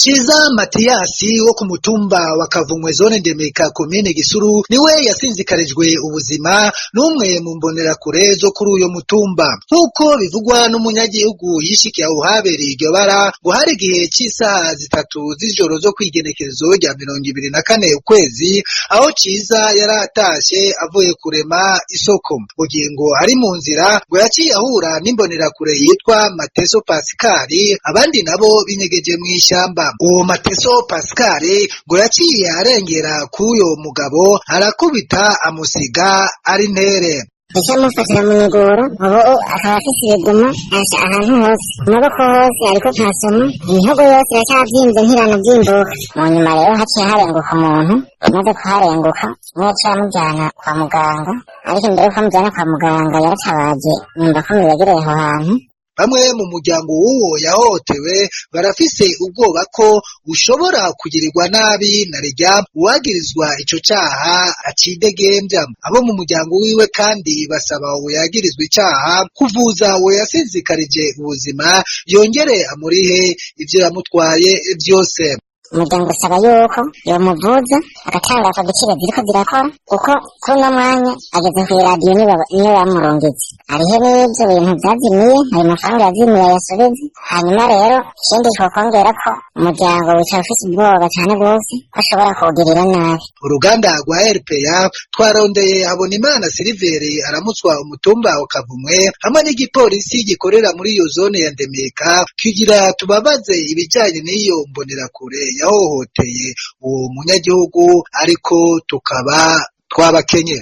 Ciza Matiyasi wo ku mutumba wa Kavumwe, zone Ndemeka, komine Gisuru, niwe yasinzikarijwe ubuzima n'umwe mu mbonerakure zo kuri uyo mutumba, nk'uko bivugwa n'umunyagihugu yishikiye aho habereye iryo bara. Ngo hari igihe c'isaha 3 z'ijoro zo kw'igenekerezo rya 24 ukwezi, aho Ciza yari atashe avuye kurema isoko. Bugingo ari mu nzira, ngo yaciye ahura n'imbonerakure yitwa Mateso Pascal, abandi nabo binyegeje mw'ishyamba. Uwo Mateso Pascal ngo yaciye arengera k'uyo mugabo, arakubita, amusiga ari ntere. Icyo amufatira mu migoro, ubu akaba afise ibiguma asha ahantu hose, amaboko hose ariko ntasoma, imihogo yose iracyavyimbye, ntiranavyimbuka. Mu nyuma rero haciye harenguka umuntu. Amaze kuharenguka, niwe yaciye amujyana kwa muganga, ariko imbere yuko amujyana kwa muganga yaratabaje nyumva ko yegereye aho hantu. Bamwe mu muryango w'uwo yahohotewe barafise ubwoba ko ushobora kugirirwa nabi na rya uwagirizwa ico caha acidegembya. Abo mu muryango wiwe kandi basaba uwo yagirizwa icaha kuvuza uwo yasinzikarije ubuzima, yongere amurihe ivyo yamutwaye vyose. Umuryango usaba yuko yomuvuza, agatanga fagitire ziriko zirakora, kuko kuri uno mwanya ageze kw'iradiyo niyo bamurungitse, arihe n'ivyo bintu vyazimiye, ayo mafaranga yazimiye ayasubize. Hanyuma rero ikindi twokongera ko umuryango wicara ufise ubwoba cane rwose ko ashobora kuwugirira nabi. Uruganda rwa RPA twarondeye Habonimana Siliveri aramutswa umutumba wa Kavumwe hamwe n'igipolisi gikorera muri iyo zone ya Ndemeka kugira tubabaze ibijanye n'iyo mbonerakure yahohoteye uwo munyagihugu, ariko tukaba twabakenye.